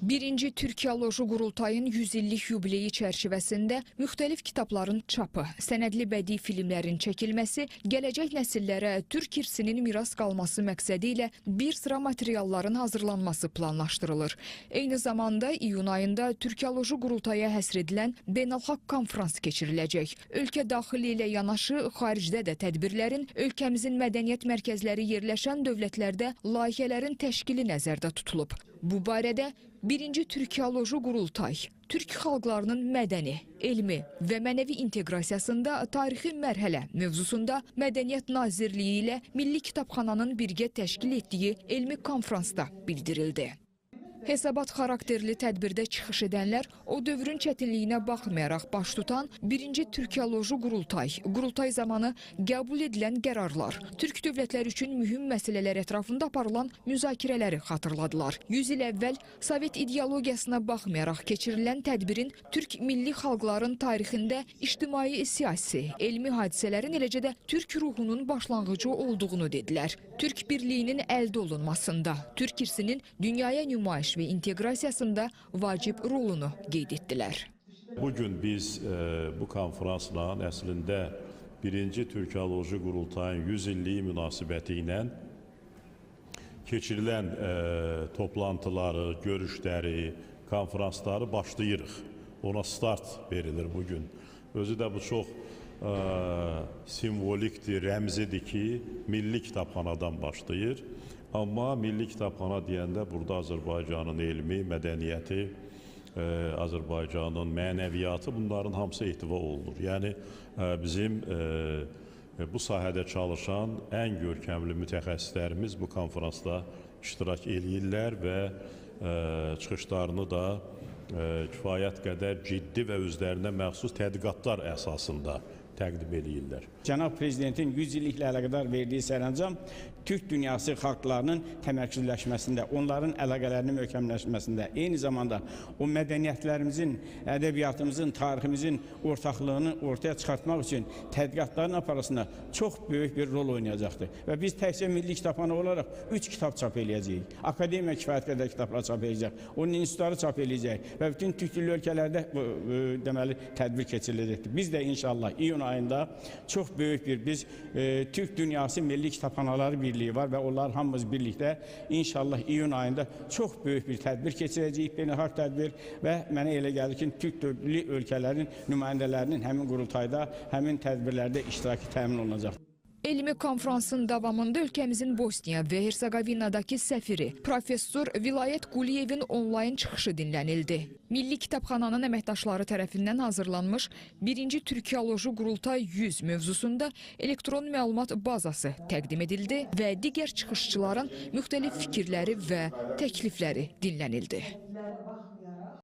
Birinci Türkiyoloji Qurultayın 100 illik yubileyi çərçivəsində müxtəlif kitabların çapı, sənədli bədii filmlərin çəkilməsi, gələcək nəsillərə türk irsinin miras qalması məqsədi ilə bir sıra materialların hazırlanması planlaşdırılır. Eyni zamanda iyun ayında Türkiyoloji Qurultaya həsr edilən beynəlxalq konfrans keçiriləcək. Ölkə daxili ilə yanaşı xaricdə də tədbirlərin ölkəmizin mədəniyyət mərkəzləri yerləşən dövlətlərdə layihələrin təşkili nəzərdə tutulub. Bu barədə Birinci Türkiyoloji Qurultay, Türk xalqlarının mədəni, elmi və mənəvi inteqrasiyasında tarixi mərhələ mövzusunda Mədəniyyət Nazirliyi ilə Milli Kitabxananın birgə təşkil etdiyi elmi konfransda bildirildi. Hesabat xarakterli tədbirdə çıxış edənlər o dövrün çətinliyinə baxmayaraq baş tutan Birinci Türkiyoloji Qurultay, Qurultay zamanı qəbul edilən qərarlar, türk dövlətləri üçün mühüm məsələlər ətrafında aparılan müzakirələri xatırladılar. 100 il əvvəl Sovet ideologiyasına baxmayaraq keçirilən tədbirin türk milli xalqların tarixində ictimai, siyasi, elmi hadisələrin, eləcə də türk ruhunun başlanğıcı olduğunu dedilər. Türk birliyinin əldə olunmasında, türk irsinin dünyaya nümayiş və inteqrasiyasında vacib rolunu qeyd etdilər. Bugün biz bu konfransla əslində Birinci Türkiyoloji Qurultayın 100 illiyi münasibəti ilə keçirilən toplantıları, görüşləri, konfransları başlayırıq. Ona start verilir bugün. Özü də bu çox simvolikdir, rəmzidir ki, Milli Kitabxanadan başlayır. Amma Milli Kitabxana deyəndə burada Azərbaycanın elmi, mədəniyyəti, Azərbaycanın mənəviyyatı, bunların hamısı ehtiva olunur. Yəni bizim bu sahədə çalışan ən görkəmli mütəxəssislərimiz bu konfransda iştirak eləyirlər və çıxışlarını da kifayət qədər ciddi və özlərinə məxsus tədqiqatlar əsasında təqdim eləyirlər. Cənab Prezidentin 100 illiklə əlaqədar verdiyi sərəncam Türk dünyası xalqlarının təmərküzləşməsində, onların əlaqələrinin möhkəmləşməsində, eyni zamanda o mədəniyyətlərimizin, ədəbiyyatımızın, tariximizin ortaqlığını ortaya çıxartmaq üçün tədqiqatların aparılmasında çox böyük bir rol oynayacaqdır. Və biz təkcə Milli Kitabxana olaraq 3 kitab çap eləyəcəyik. Akademiya kifayət qədər kitablar çap eləyəcək, onun institutları çap eləyəcək və bütün türk dilli ölkələrdə deməli tədbir keçiriləcəkdir. Biz də inşallah iyun ayında çox böyük bir biz Türk Dünyası Milli Kitabxanaları Birliyi var və onlar hamımız birlikdə inşallah iyun ayında çox böyük bir tədbir keçirəcəyik, beynəlxalq tədbir və mənə elə gəlir ki, türk dilli ölkələrin nümayəndələrinin həmin qurultayda, həmin tədbirlərdə iştirakı təmin olunacaq. Elmi konfransın davamında ölkəmizin Bosniya və Hersegovinadakı səfiri professor Vilayət Quliyevin onlayn çıxışı dinlənildi. Milli Kitabxananın əməkdaşları tərəfindən hazırlanmış Birinci Türkiyoloji Qurultay 100 mövzusunda elektron məlumat bazası təqdim edildi və digər çıxışçıların müxtəlif fikirləri və təklifləri dinlənildi.